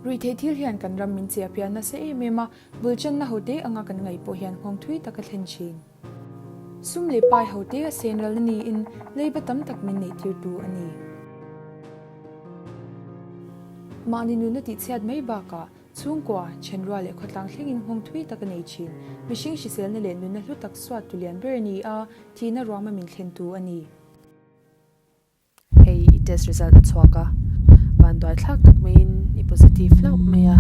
Ruihtheih thil hian kan ram min chiah pian nasa em em a, bul channa hote anga kan ngaih pawh hian nghawng thui tak a thlen thin. Sum leh pai hote a sen ralna niin leiba tam tak min neih tirtu a ni. Mahni nunna tihchhiat mai bakah chhungkua, thenrua leh khawtlang thlengin nghawng thui tak a nei thin. Mihring hriselna leh nunna hlu tak suat tu lian ber a ni a, thihna ruama min thlentu a ni. Hei i test result a chhuak a, vanduai thlak tak maiin i positive hlauh mai a.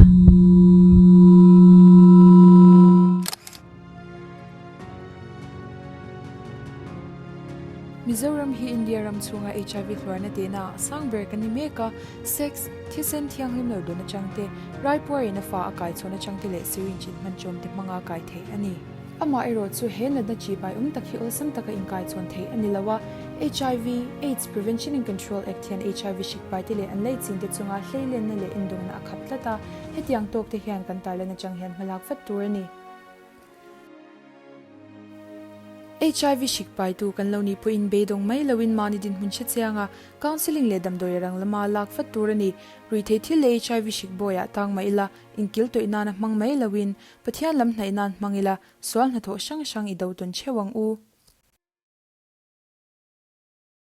Mizoram hi India ram chhunga HIV hluarna tehna ah sang ber kan ni mek a, sex, thisen thianghlim lo dawn atang te, raipuar in a fa a kai chhawn atang te leh syringe in hman chawm te hmanga kai theih a ni. Amah erawh chu he natna chi pai awm tak hi awlsam taka inkaichhawn theih a ni lo a, HIV, aids, Prevention and Control Act hian HIV hrik paite leh an leichin te chunga hleilenna leh indawhna a khap tlat a, hetiang tawk te hian kan tarlan atang hian hmalak vat tur a ni. HIV hrik paitu kan lo nih pawhin beidawng mai loin mahni dinhmun hre chiang a, counselling leh damdawi a rang lama lak vat tur a ni. Ruihtheih thil leh HIV hrik bawiah tang mah ila, inkil tawih nana hmang mai loin, Pathian lam hnaih nan hmang ila, sual hnathawh hrang hrang i do tawn theuh ang u.